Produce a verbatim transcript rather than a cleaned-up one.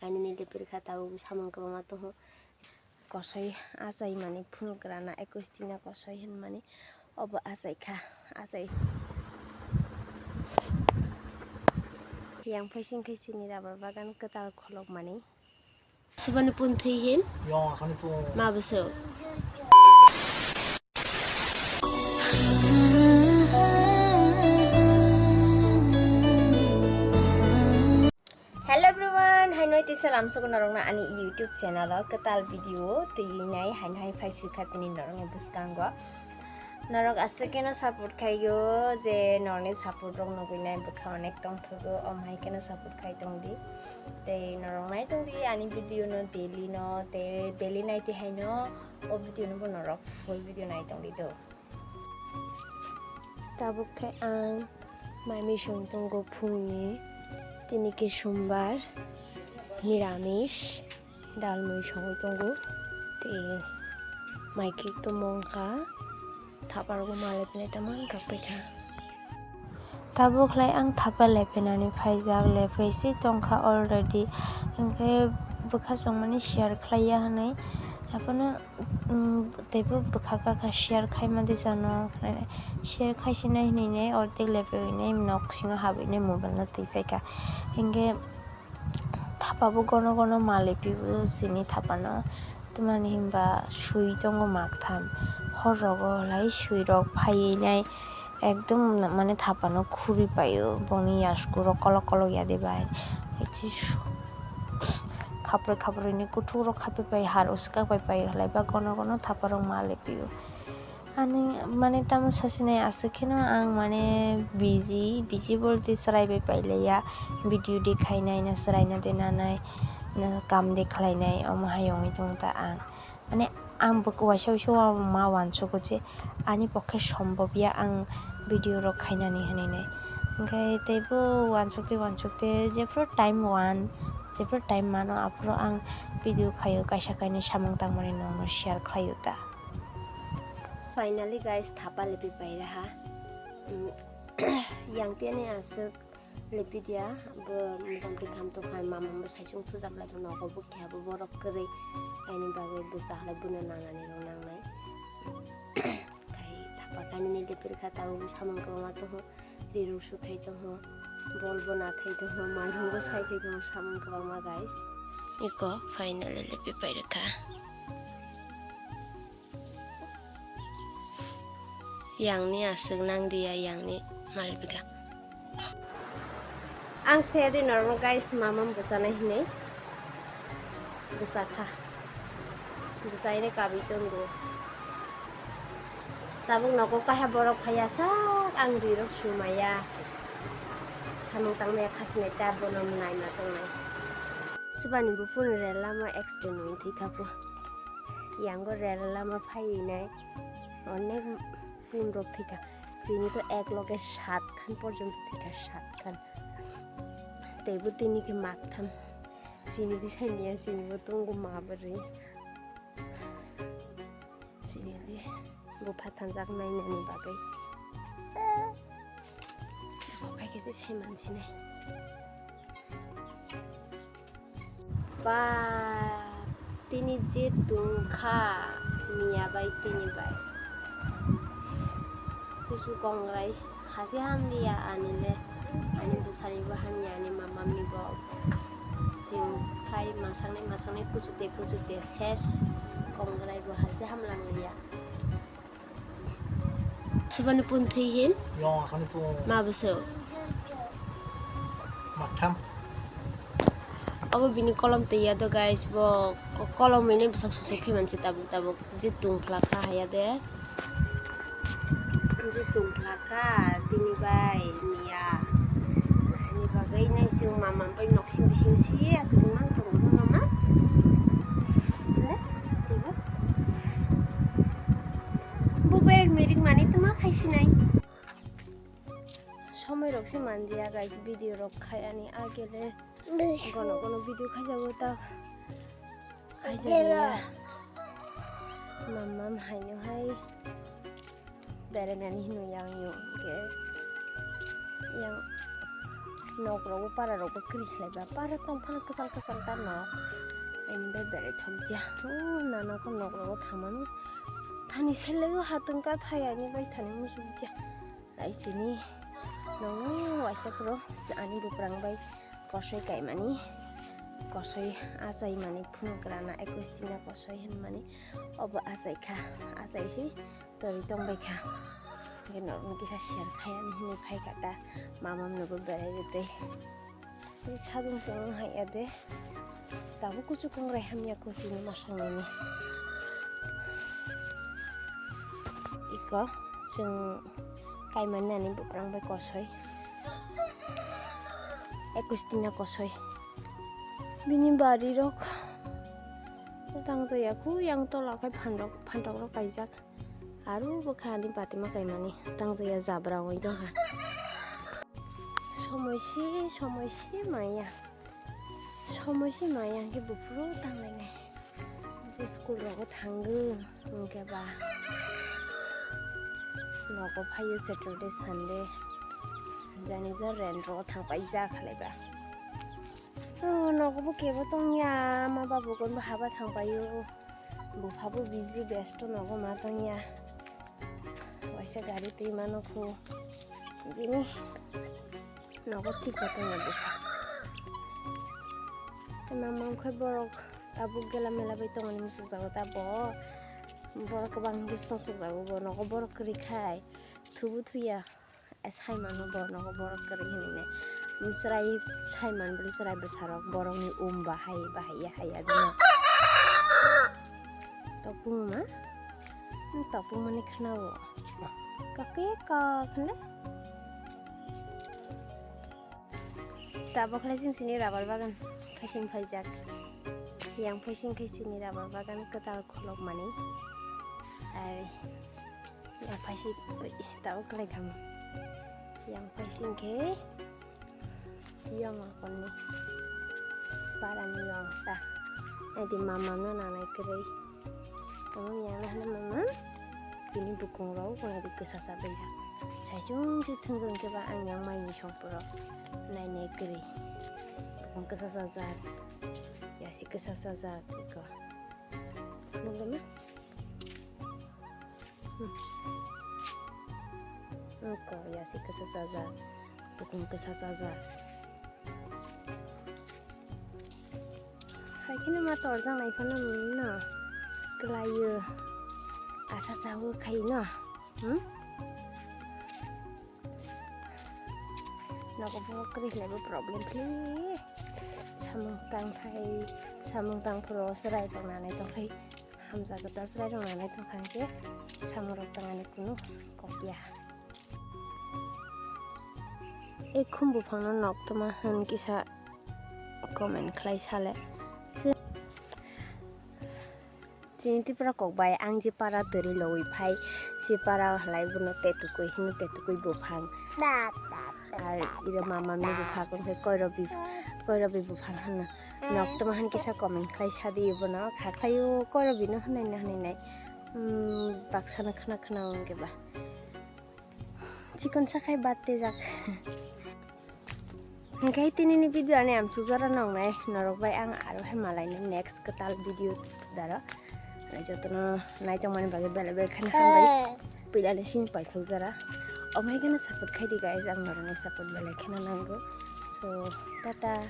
Kainwi ni lepirkha tabuk samung kwbangma tongo. Kosoi achai mani phunuk rana ekwis tina kosoi hinmani obo achai kha, achai. Yang phaising khai chini rubber bagan kwtal kholok mani. Subani pun thwi hin? Yong akhani pun. Ma bwswk? Hello everyone, hai noi tisa lamsogo norokno ani YouTube channel o kwtal video twi nai hai hai phai swi kha tini norokni bwskango. Norok aswk keno support khaio je norokni support rok nugwi nai bwkha onek tongthogo, om hai keno support khai tongdi. Tei norok nai tongdi ani video no daily no, tei daily nai tei haino o video no bo norok full video nai tongdi do. Tabuk khe ang mai mui song tongo phungni, tini khe sombar, niramis, dal mui songwi tongo, tei mai khe tumung kha, thapar bo malai phinai tamo wng kha paikha. Tabuk khlai ang thapa lephinani phaijak, lephai se tongkha already, hwnkhe bwkha chwngmani share khlaiya hwnwi, haphano, um, teibo bwkha kakha share khaima di jano, share khaisinai hinwi ordek lephai hinwi nok singo habwi hinwi mobile no twi phaikha, hwnkhe. Thapa bo gono gono mali pibo chini thapano, tamani hinba sui tongo maktham, hor rogo lai sui rok phaiwi nai ekdom mane thapano khuri paio, bongni yasku rok kolok kolok ya de bai, khapri khapri ni kuthuk rok khapi pai har uska pai pai halai ba gono gono thapa rok mali pio. Ani mane tamo sasinai aswk kheno ang mane busy, busy bolte chwrai bai pailaiya, video de khainai na chwraina de nanai na kam de khlainai omo hai wngwi tong ta ang. Mane ang bo waisa waisa ma uansugo je ani pokhe sombob ya ang video rok khainani hinwi nai. Hwnkhe teibo uansukte uansukte jephuru time uan, jephuru time mano aphuru ang video khaio, kaisa kainwi samung tangmani nokno share khlaio ta. Finally guys, thapa lepi pairaha. Mm, yang tiyani aswk lepi dia, bo motamti kham tongkha, mama bo saisung thujak lai nogo bo khe bo borok kwrwi, aini bagwi bwsa halai bono nangnani rok nangnai. Khai thapa kainwi lepirkha tabuk samung kwbangma tongo. Rirok suthai tongo, bol bo nathai tongo, mairung bo sai thai tongo, samung kwbangma guys. Iko finally lepi pairwkha. Yangni aswk nang diya, yangni malbika. Ang saya di normal guys, mamam bwchanai hinwi. Bwchakha. Bwchaina kabwi tongo. Tabuk nogo kaisa borok phaiya sak ang rirok sumaya. Samung tangmaya khasinai ta bono naima tongnai. Subani buphuru rel lama accident wngwi thwikha phu. Yango rel lama phaiwi nai onek pun rok thwikha. Chini to ek loge sat khan porjonto thwikha, sat khan. Teibo tini khe maktham. Chini di sainya, chini bo tongo ma bwrwi. Chini di bupha thanjak nainani bagwi. Bupha khe se saiman sinai. Ba, tini je tungkha, miya bai tini bai. Kusu kongrai. Hasi hamliya ani le, ani bwsani bo hamya, ani mamamni bo. Chwng khai masaknai masaknai kuchute kuchute ses kongrai bo hasi hamlangliya. Subani pun thwi hin? Yong akhani pun. Ma bwswk? Maktham. Obo bini kolom twi ya do guys, bo ko-, kolom hwnwi bwsak susai phi manse tabuk tabuk. Je tungphla kha haya de. Je tungphla kha tini bai miya. Ani bagwi nai chwng mama bai nok sim bising si aswk mang tongo mama. Le, twibo. Bo bai mirik mani tuma khai sinai. Somoi rok se mandiya guys, video rok khai ani agele. Gono gono video khaijago ta. Khaijago. Mamam haino hai. Berenani hino yang yo ke. Yang Nok rogo para rogo kri khlai ba, para tong phano kwchal kwchal ta nok. Ani bai berai thok ja. O nana ko nok rogo thamani. Thani selai o hatong ka thai ani bai thani musuk ja. Ai chini nongo waisa phuro ani buprang bai kosoi kaimani. Kosoi achai mani phunuk rana ekwis tina kosoi hinmani. Obo achai kha, achai si. Tori tong bai kha. Hingke norokno kisa share khai ani hinui phai kha ta. Mamam nobo berai rw tei. Tei sajung tong hai ya de. Tabuk kuchuk kongrai hamya kuchini masang nini. Iko chwng kaimani nani buprang bai kosoi. Ekwis tina kosoi. Bini bari rok tangjaya khu yang tola khai phantok, phantok rok kaijak. Aro bwkha ani batima kaimani tangjaya jabra oi dongha. Somoi se, somoi se maya. Somoi se maya hwnkhe buphuru tanglainai. Bo school rogo thango hwnkhe ba. Nogo phaio Saturday, Sunday. Jani ja rent rogo thangpai ja khalaiba. Oh, nogo bo kebo tongya, ama babu gon bo haba thangpaio. Bupha bo busy, besto nogo ma tongya. Waisa gari twi mano kho. Jini nogo thik bo tongya bupha. Mama wngkha borok tabuk gela mela bai tongmani muchuk jago ta bo. Borok kwbang hwnkhe tongthok jago bo, nogo borok kwrwi khai. Thubu thuya. Saimano borokno borok kwrwi hinwi nai. Chwrai saiman bwlwi chwrai bwsarok borokni um bahai bahai ya hai ya dino. Topung ma? Topung mani khwnao. Kok kok hwnle. Tabok khlai chwng chini rubber bagan phaising phaijak. Yang phaising khai chini rubber bagan kwtal khulok mani. Ai. Yang phaisi, ui, tao kwlai kamo. Yang phaisi hwnkhe yang akonni parani yang ta. Edi mama no nanai kwrwi. Tamo yang nahana mama. Bini bukung rok kuna di kwsa sa baijak. Saichung se thwngwi hwnkhe ba ang yang maini songpuro. Nainai kwrwi. Bukung kwsa sajak. Yasi kwsa sajak iko. Nungkhe ma? Oko yasi kwsa sajak, bukung kwsa sajak. Hai kheno ma torjak nai phano no kwlaio. Asa sao khai no. Hmm? Nogo borok kwrwi khlaibo problem khe. Samung tang khai, samung tang phuru chwrai tong nanai tong khai. Hamjago ta chwrai tong nanai tong kha hwnkhe samung rok tang ani kunu kok ya. E khum buphang no nok toma hwn kisa comment khlai sale. Chini Tripura kok bai ang je para twrwi lowi phai, se para halai bono tetukui hino, tetukui buphang. Ar iro mama ni buphang wngkhe koirobi, koirobi buphang hino. Nok toma hwn kisa comment khlai sadi bono, kha khlaio koirobi no hwnwi na hwnwi nai. Hmm, baksa no khna khna wngkhe ba. Chikon sakhai bad tejak. Hingke tini ni video ani amsuk jora nongnai, norok bai ang aro hai malai ni next kwtal video daro. Jotono naitong mani bagwi belai belai kheno hambai. Puila ni sini paithak jora. Omai kheno support khai di guys, ang norok ni support belai kheno nango. So, tata.